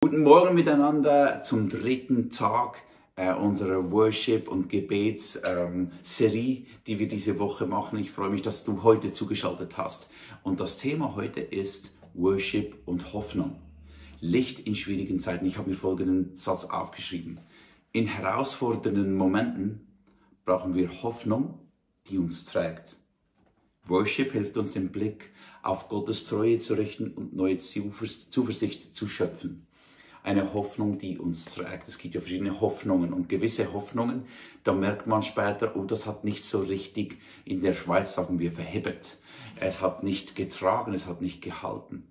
Guten Morgen miteinander zum dritten Tag unserer Worship- und Gebetsserie, die wir diese Woche machen. Ich freue mich, dass du heute zugeschaltet hast. Und das Thema heute ist Worship und Hoffnung. Licht in schwierigen Zeiten. Ich habe mir folgenden Satz aufgeschrieben. In herausfordernden Momenten brauchen wir Hoffnung, die uns trägt. Worship hilft uns, den Blick auf Gottes Treue zu richten und neue Zuversicht zu schöpfen. Eine Hoffnung, die uns trägt. Es gibt ja verschiedene Hoffnungen und gewisse Hoffnungen, da merkt man später, oh, das hat nicht so richtig, in der Schweiz sagen wir, verhebt. Es hat nicht getragen, es hat nicht gehalten.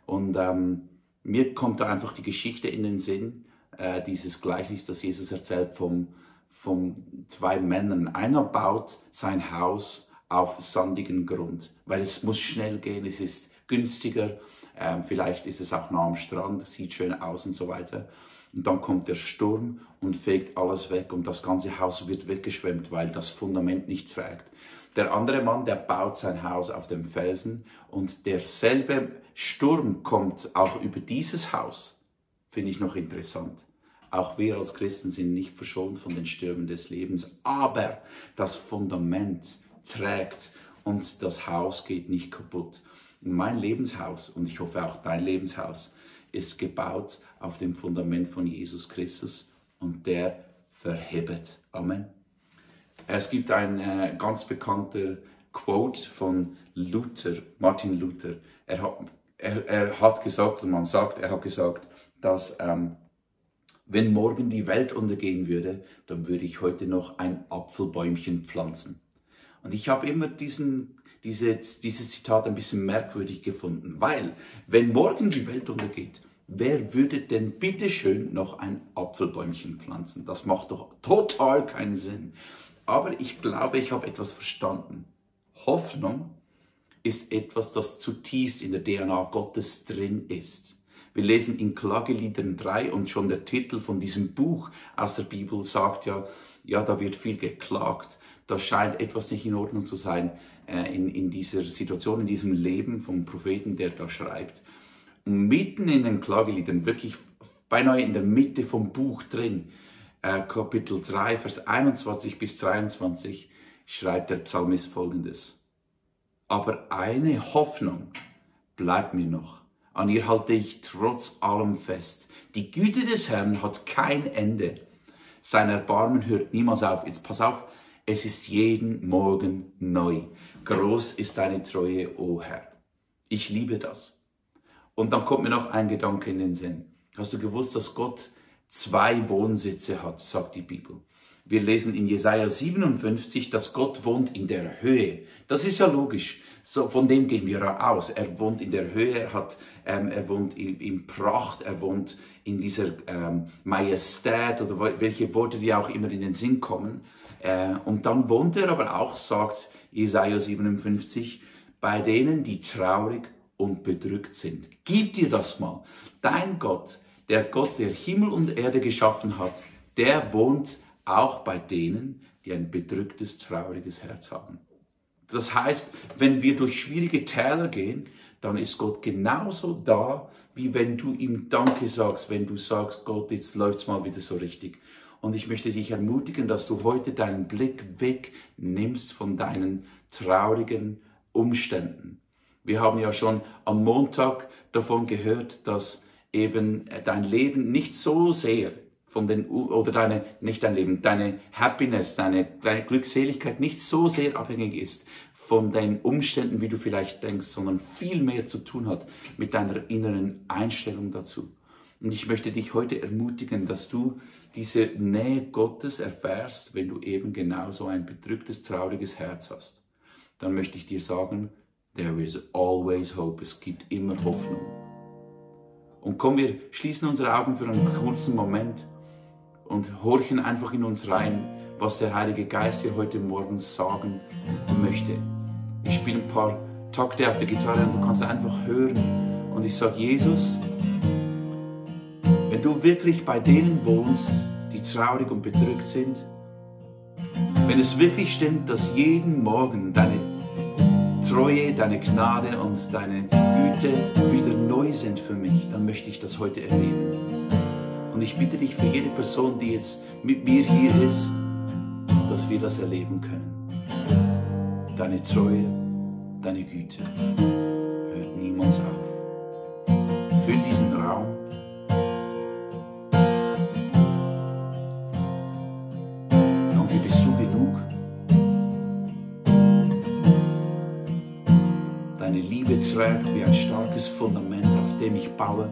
Und mir kommt da einfach die Geschichte in den Sinn, dieses Gleichnis, das Jesus erzählt von zwei Männern. Einer baut sein Haus auf sandigen Grund, weil es muss schnell gehen, es ist günstiger, vielleicht ist es auch nah am Strand, sieht schön aus und so weiter. Und dann kommt der Sturm und fegt alles weg und das ganze Haus wird weggeschwemmt, weil das Fundament nicht trägt. Der andere Mann, der baut sein Haus auf dem Felsen und derselbe Sturm kommt auch über dieses Haus. Finde ich noch interessant. Auch wir als Christen sind nicht verschont von den Stürmen des Lebens, aber das Fundament trägt und das Haus geht nicht kaputt. Mein Lebenshaus, und ich hoffe auch dein Lebenshaus, ist gebaut auf dem Fundament von Jesus Christus und der verhebt. Amen. Es gibt ein ganz bekannter Quote von Luther, Martin Luther. Er hat gesagt, und man sagt, er hat gesagt, dass wenn morgen die Welt untergehen würde, dann würde ich heute noch ein Apfelbäumchen pflanzen. Und ich habe immer dieses Zitat ein bisschen merkwürdig gefunden, weil, wenn morgen die Welt untergeht, wer würde denn bitteschön noch ein Apfelbäumchen pflanzen? Das macht doch total keinen Sinn. Aber ich glaube, ich habe etwas verstanden. Hoffnung ist etwas, das zutiefst in der DNA Gottes drin ist. Wir lesen in Klageliedern 3 und schon der Titel von diesem Buch aus der Bibel sagt ja, da wird viel geklagt. Da scheint etwas nicht in Ordnung zu sein in dieser Situation, in diesem Leben vom Propheten, der da schreibt. Und mitten in den Klageliedern, wirklich beinahe in der Mitte vom Buch drin, Kapitel 3, Vers 21 bis 23, schreibt der Psalmist Folgendes. Aber eine Hoffnung bleibt mir noch. An ihr halte ich trotz allem fest. Die Güte des Herrn hat kein Ende. Sein Erbarmen hört niemals auf. Jetzt pass auf. Es ist jeden Morgen neu. Groß ist deine Treue, o Herr. Ich liebe das. Und dann kommt mir noch ein Gedanke in den Sinn. Hast du gewusst, dass Gott 2 Wohnsitze hat, sagt die Bibel. Wir lesen in Jesaja 57, dass Gott wohnt in der Höhe. Das ist ja logisch. So, von dem gehen wir aus. Er wohnt in der Höhe, er wohnt in Pracht, er wohnt in dieser Majestät oder welche Worte die auch immer in den Sinn kommen. Und dann wohnt er aber auch, sagt Jesaja 57, bei denen, die traurig und bedrückt sind. Gib dir das mal. Dein Gott, der Himmel und Erde geschaffen hat, der wohnt auch bei denen, die ein bedrücktes, trauriges Herz haben. Das heißt, wenn wir durch schwierige Täler gehen, dann ist Gott genauso da, wie wenn du ihm Danke sagst, wenn du sagst, Gott, jetzt läuft's mal wieder so richtig. Und ich möchte dich ermutigen, dass du heute deinen Blick wegnimmst von deinen traurigen Umständen. Wir haben ja schon am Montag davon gehört, dass eben dein Leben nicht so sehr deine Happiness, deine Glückseligkeit nicht so sehr abhängig ist von deinen Umständen, wie du vielleicht denkst, sondern viel mehr zu tun hat mit deiner inneren Einstellung dazu. Und ich möchte dich heute ermutigen, dass du diese Nähe Gottes erfährst, wenn du eben genau so ein bedrücktes, trauriges Herz hast. Dann möchte ich dir sagen, there is always hope. Es gibt immer Hoffnung. Und komm, wir schließen unsere Augen für einen kurzen Moment und horchen einfach in uns rein, was der Heilige Geist dir heute Morgen sagen möchte. Ich spiele ein paar Takte auf der Gitarre und du kannst einfach hören. Und ich sage, Jesus, wenn du wirklich bei denen wohnst, die traurig und bedrückt sind, wenn es wirklich stimmt, dass jeden Morgen deine Treue, deine Gnade und deine Güte wieder neu sind für mich, dann möchte ich das heute erleben. Und ich bitte dich für jede Person, die jetzt mit mir hier ist, dass wir das erleben können. Deine Treue, deine Güte hört niemals auf. Füll diesen Raum. Danke, bist du genug? Deine Liebe trägt wie ein starkes Fundament, auf dem ich baue.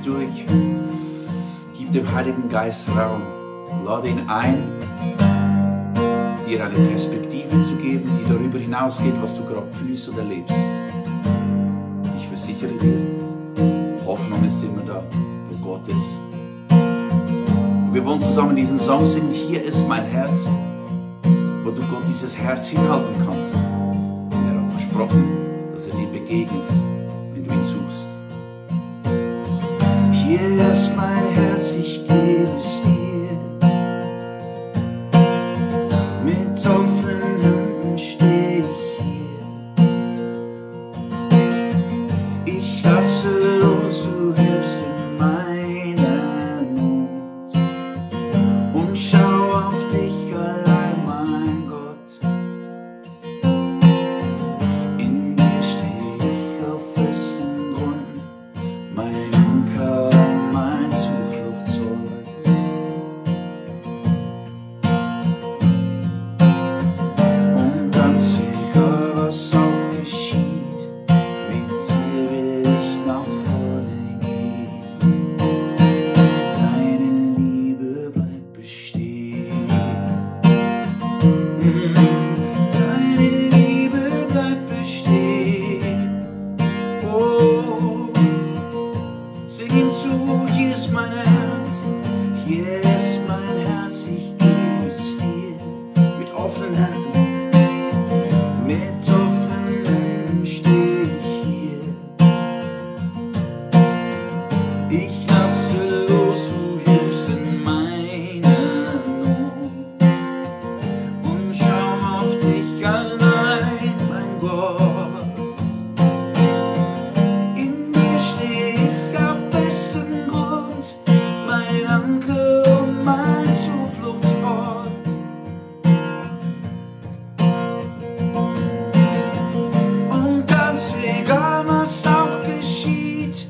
Durch. Gib dem Heiligen Geist Raum. Lade ihn ein, dir eine Perspektive zu geben, die darüber hinausgeht, was du gerade fühlst oder lebst. Ich versichere dir, Hoffnung ist immer da, wo Gott ist. Wir wollen zusammen diesen Song singen, hier ist mein Herz, wo du Gott dieses Herz hinhalten kannst. Und er hat versprochen, dass er dir begegnet, wenn du ihn suchst. Hier ist mein Herz, ich gebe es dir. Mit offenen Händen stehe ich hier. Ich lasse los, du hilfst in meiner Not. Und schau auf dich allein, mein Gott. In dir stehe ich auf festem Grund, mein Anker. Hier ist mein Herz, hier ist mein Herz, ich gebe es dir. Mit offenen Händen stehe ich hier. Ich lasse los, du hilfst in meiner Not. Und schau auf dich allein, mein Gott. In dir stehe ich auf festem Grund, mein Anker und mein Zufluchtsort. Und ganz egal, was auch geschieht,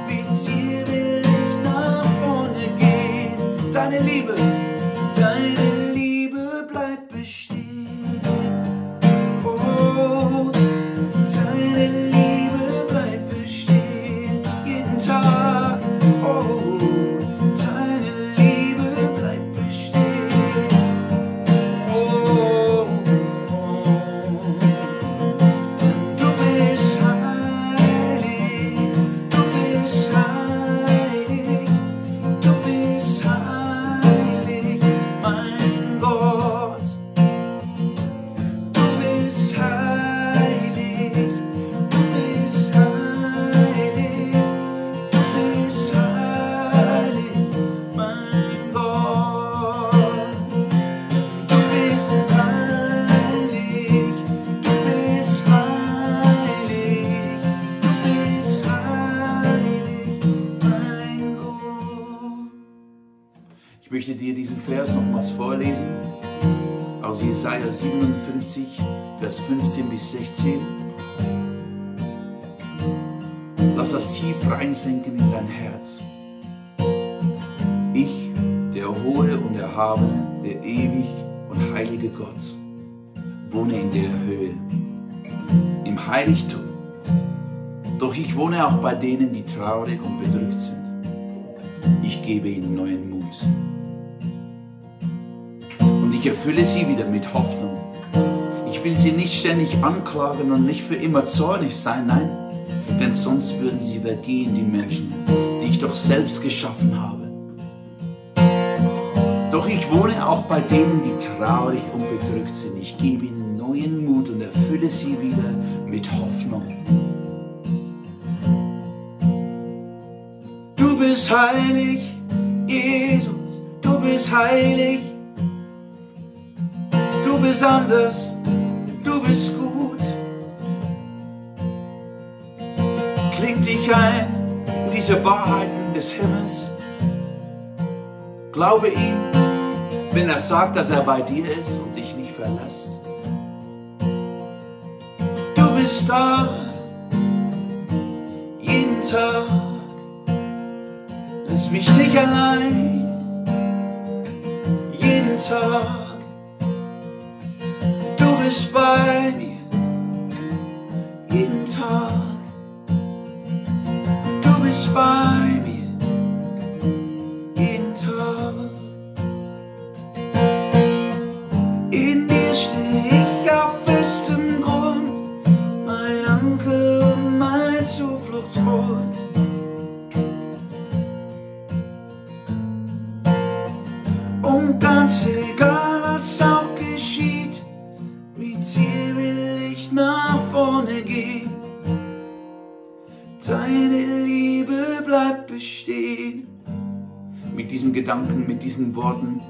mit dir will ich nach vorne gehen. Deine Liebe bleibt bestehen. Oh, deine Liebe bleibt bestehen, jeden Tag. Oh, deine Liebe bleibt bestehen. Oh, denn du bist heilig, du bist heilig, du bist heilig, mein Gott. Du bist heilig, du bist heilig, du bist heilig, mein Gott. Du bist heilig, du bist heilig, du bist heilig, mein Gott. Ich möchte dir diesen Vers nochmals vorlesen, aus Jesaja 57, Vers 15 bis 16. Lass das tief reinsinken in dein Herz. Ich, der hohe und erhabene, der ewig und heilige Gott, wohne in der Höhe, im Heiligtum. Doch ich wohne auch bei denen, die traurig und bedrückt sind. Ich gebe ihnen neuen Mut. Und ich erfülle sie wieder mit Hoffnung. Ich will sie nicht ständig anklagen und nicht für immer zornig sein, nein, denn sonst würden sie vergehen, die Menschen, die ich doch selbst geschaffen habe. Doch ich wohne auch bei denen, die traurig und bedrückt sind. Ich gebe ihnen neuen Mut und erfülle sie wieder mit Hoffnung. Du bist heilig, Jesus, du bist heilig. Du bist anders, du bist gut. Kling dich ein in diese Wahrheiten des Himmels. Glaube ihm, wenn er sagt, dass er bei dir ist und dich nicht verlässt. Du bist da, jeden Tag. Lass mich nicht allein, jeden Tag. Du bist bei mir, jeden Tag. Du bist bei mir, jeden Tag. In dir stehe ich auf festem Grund, mein Anker und mein Zufluchtsort. Und ganz egal, was auch geschieht, mit dir will ich nach vorne gehen. Deine Liebe bleibt bestehen. Mit diesem Gedanken, mit diesen Worten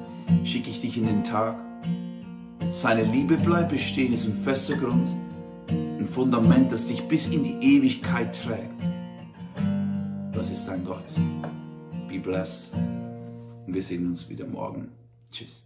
schicke ich dich in den Tag. Seine Liebe bleibt bestehen, ist ein fester Grund, ein Fundament, das dich bis in die Ewigkeit trägt. Das ist dein Gott. Be blessed. Und wir sehen uns wieder morgen. Tschüss.